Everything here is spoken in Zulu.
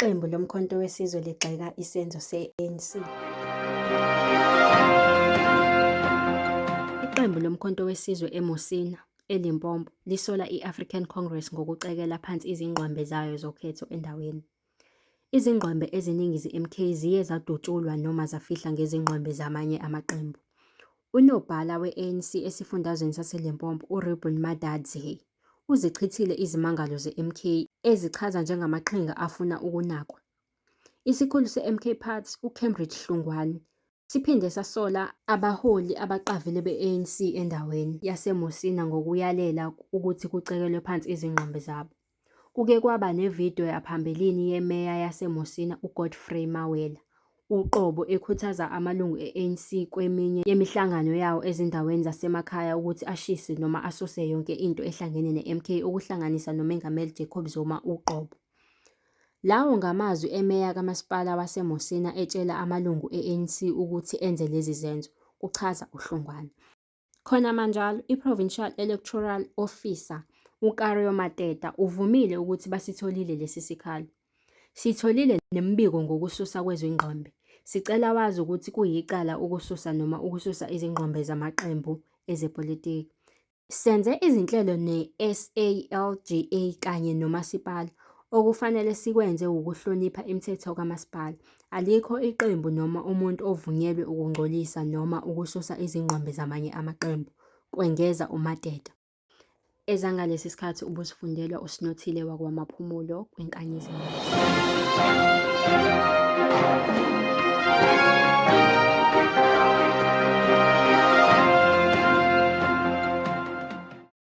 Iqembu loMkhonto weSizwe ligxeka isenzo se-ANC. Iqembu loMkhonto weSizwe eMusina, eLimpopo, lisola i-African Congress ngokucekela phansi izingqwembe zayo zokhetho endaweni. Izingqwembe eziningi ze-MK ziye zadutshulwa noma zafihla ngezingqwembe zamanye amaqembu. Unobhala we-ANC esifundazweni saseLimpopo uReuben Madadzhe uzichithile izimangalo ze-MK ezichaza njengamaqhinga afuna ukunakwa. Isikhulu se-MK Party uCambridge Hlungwani siphinde sasola abaholi abaqavile be-ANC endaweni yaseMusina ngokuyalela ukuthi kucekelwe phansi izingqwembe zabo. Kuke kwaba nevidiyo yaphambilini yeMeya yaseMusina uGodfrey Mawela uqobo ekhuthaza amalungu e-ANC kweminye yemihlangano yawo ezindaweni zasemakhaya ukuthi ashise noma asuse yonke into ehlangene ne-MK okuhlanganisa noMengameli Jacob Zuma uqobo. Lawo ngamazwi eMeya kaMasipala waseMusina etshela amalungu e-ANC ukuthi enze lezi zenzo, kuchaza uHlungwani. Khonamanjalo, iProvincial Electoral Officer uKario Mateta uvumile ukuthi basitholile lesi sikhalo. Sitholile nemibiko ngokususa kwezingqwembe. Sicela wazi ukuthi kuyicala ukususa noma ukususa izingqwembe zamaqembu ezepolitiki. Senze izinhlelo ne-SALGA kanye nomasipala. Okufanele sikwenze wukuhlonipha imithetho kamasipala. Alikho iqembu noma umuntu ovunyelwe ukungcolisa noma ukususa izingqwembe zamanye amaqembu, kwengeza uMateta. Ezangalesi sikhathi ubuzifundelwa uSinothile wakwaMaphumulo kwiNkanyezi Media.